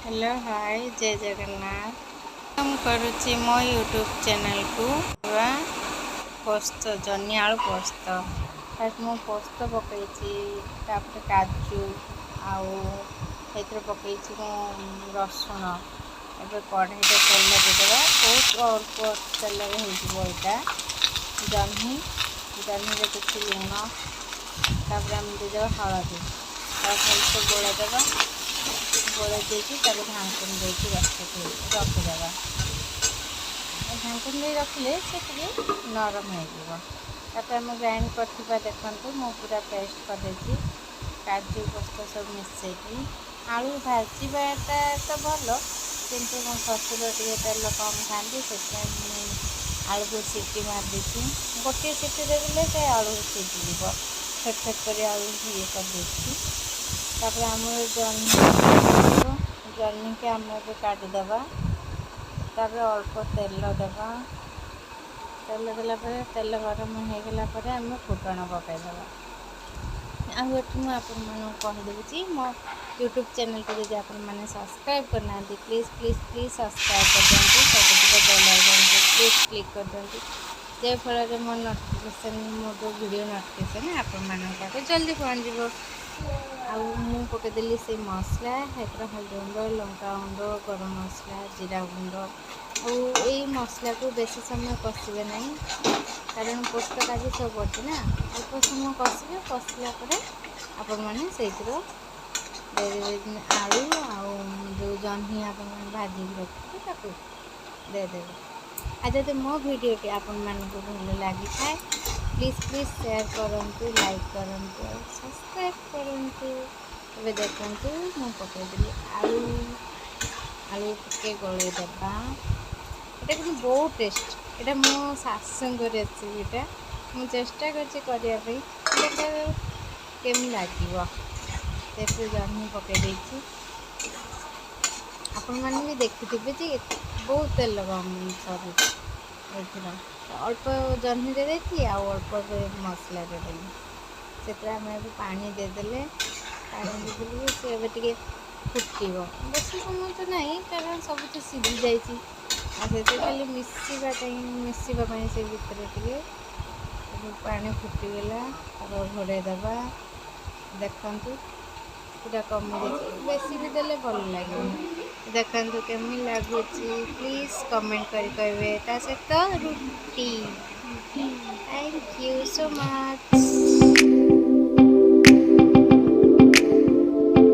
Hello, ହାଏ, ଜୟ ଜଗନ୍ନାଥ। ମୁଁ କରୁଛି ମୋ ୟୁଟ୍ୟୁବ୍ ଚ୍ୟାନେଲ୍କୁ ପୋସ୍ତ, ଜହ୍ନି ଆଳୁ ପୋସ୍ତ। ଫାଷ୍ଟ ମୁଁ ପୋସ୍ତ ପକାଇଛି, ତାପରେ କାଜୁ ଆଉ ସେଥିରେ ପକାଇଛି ମୁଁ ରସୁଣ। ଏବେ କଢ଼େଇରେ ତେଲ ଦେଇଦେବା। ବହୁତ ଅଳ୍ପ ତେଲରେ ହେଇଯିବ ଏଇଟା। ଜହ୍ନି, ଜହ୍ନିରେ କିଛି ଲୁଣ, ତାପରେ ଆମେ ଦେଇଦେବା ହଳଦୀ। ତାକୁ ଭଲସେ ଗୋଳେଇ ଦେବା। ଗୋଳେଇ ଦେଇକି ତାକୁ ଢାଙ୍କୁଣୀ ଦେଇକି ରଖିଦେବା। ଢାଙ୍କୁଣୀ ଦେଇ ରଖିଲେ ସେ ଟିକେ ନରମ ହେଇଯିବ। ତାପରେ ଆମେ ଗ୍ରାଇଣ୍ଡ କରିଥିବା, ଦେଖନ୍ତୁ, ମୁଁ ପୁରା ପେଷ୍ଟ କରିଦେଇଛି, କାଜୁ ପୋସ୍ତ ସବୁ ମିଶାଇକି। ଆଳୁ ଭାଜିବାଟା ତ ଭଲ, କିନ୍ତୁ ମୋ ଶ୍ୱଶୁର ଟିକେ ତେଲ କମ୍ ଖାଆନ୍ତି, ସେଥିପାଇଁ ମୁଁ ଆଳୁକୁ ସିଟି ମାରିଦେଇଛି। ଗୋଟିଏ ସିଟି ଦେଇଦେଲେ ସେ ଆଳୁ ସିଝିଯିବ। ଛୋଟ ଛୋଟ କରି ଆଳୁ ଇଏ କରିଦେଇଛି। ତାପରେ ଆମର ଜହ୍ନି, ଦେଖନ୍ତୁ, ଜହ୍ନିକି ଆମେ ଏବେ କାଟିଦେବା। ତାପରେ ଅଳ୍ପ ତେଲ ଦେବା। ତେଲ ଦେଲା ପରେ, ତେଲ ଗରମ ହେଇଗଲା ପରେ ଆମେ ଫୁଟଣ ପକାଇଦେବା। ଆଉ ଏଠି ମୁଁ ଆପଣମାନଙ୍କୁ କହିଦେଉଛି, ମୋ ୟୁଟ୍ୟୁବ୍ ଚ୍ୟାନେଲ୍କୁ ଯଦି ଆପଣମାନେ ସବସ୍କ୍ରାଇବ୍ କରିନାହାନ୍ତି, ପ୍ଲିଜ୍ ପ୍ଲିଜ୍ ପ୍ଲିଜ୍ ସବସ୍କ୍ରାଇବ୍ କରିଦିଅନ୍ତୁ। ସବୁଥିରେ ବେଲ୍ ଆଇକନ୍କୁ ପ୍ଲିଜ୍ କ୍ଲିକ୍ କରିଦିଅନ୍ତୁ, ଯାହାଫଳରେ ମୋ ନୋଟିଫିକେସନ୍, ମୋ ଯେଉଁ ଭିଡ଼ିଓ ନୋଟିଫିକେସନ୍ ଆପଣମାନଙ୍କ ପାଖକୁ ଜଲ୍ଦି ପହଞ୍ଚିବ। ଆଉ ମୁଁ ପକାଇଦେଲି ସେଇ ମସଲା। ସେଥିରେ ହଳଦୀ ଗୁଣ୍ଡ, ଲଙ୍କା ଗୁଣ୍ଡ, ଗରମ ମସଲା, ଜିରା ଗୁଣ୍ଡ। ଆଉ ଏଇ ମସଲାକୁ ବେଶୀ ସମୟ କଷିବେ ନାହିଁ, କାରଣ ପୋସ୍ତ କାଜୁ ସବୁ ପଡ଼ିଛି ନା। ଅଳ୍ପ ସମୟ କଷିବେ। କଷିଲା ପରେ ଆପଣମାନେ ସେଇଥିର ଦେଇଦେବେ ଆଳୁ ଆଉ ଯେଉଁ ଜହ୍ନି ଆପଣମାନେ ଭାଜିକି ରଖିଥିବେ, ତାକୁ ଦେଇଦେବେ। ଆଉ ଯଦି ମୋ ଭିଡ଼ିଓଟି ଆପଣମାନଙ୍କୁ ଭଲ ଲାଗିଥାଏ, ପ୍ଲିଜ୍ ପ୍ଲିଜ୍ ସେୟାର କରନ୍ତୁ, ଲାଇକ୍ କରନ୍ତୁ ଆଉ ସବସ୍କ୍ରାଇବ୍ କରନ୍ତୁ। ଏବେ ଦେଖନ୍ତୁ, ମୁଁ ପକାଇଦେଲି ଆଳୁ। ଆଳୁ ଟିକେ ଗୋଳେଇ ଦେବା। ଏଇଟା କିନ୍ତୁ ବହୁତ ଟେଷ୍ଟ। ଏଇଟା ମୋ ଶାଶୁଙ୍କ ରେସିପିଟା। ମୁଁ ଚେଷ୍ଟା କରିଛି କରିବା ପାଇଁ, ଦେଖାଯାଉ କେମିତି ଲାଗିବ। ସେଥିରେ ଜହ୍ନି ପକାଇ ଦେଇଛି। ଆପଣମାନେ ବି ଦେଖିଥିବେ ଯେ ବହୁତ ତେଲ କମ୍ ସରୁଛି ଏଥିର। ଅଳ୍ପ ଜହ୍ନିରେ ଦେଇଥିଲି ଆଉ ଅଳ୍ପ ମସଲାରେ ଦେଲି। ସେଥିରେ ଆମେ ଏବେ ପାଣି ଦେଇଦେଲେ। ପାଣି ଦେଇଦେଲେ ସେ ଏବେ ଟିକେ ଫୁଟିବ। ବେଶୀ ସମୟ ତ ନାହିଁ, କାରଣ ସବୁ ତ ସିଝି ଯାଇଛି। ଆଉ ସେଥିରେ ଖାଲି ମିଶିବା ପାଇଁ ସେ ଭିତରେ ଟିକେ। ଏବେ ପାଣି ଫୁଟିଗଲା, ତାପରେ ଘୋଡ଼େଇ ଦେବା। ଦେଖନ୍ତୁ, ପୁରା କମିଯାଇଛି। ବେଶୀ ବି ଦେଲେ ଭଲ ଲାଗିବନି। ଦେଖନ୍ତୁ କେମିତି ଲାଗୁଛି, ପ୍ଲିଜ୍ କମେଣ୍ଟ କରି କହିବେ। ତା ସହିତ ରୁଟି। Thank you so much.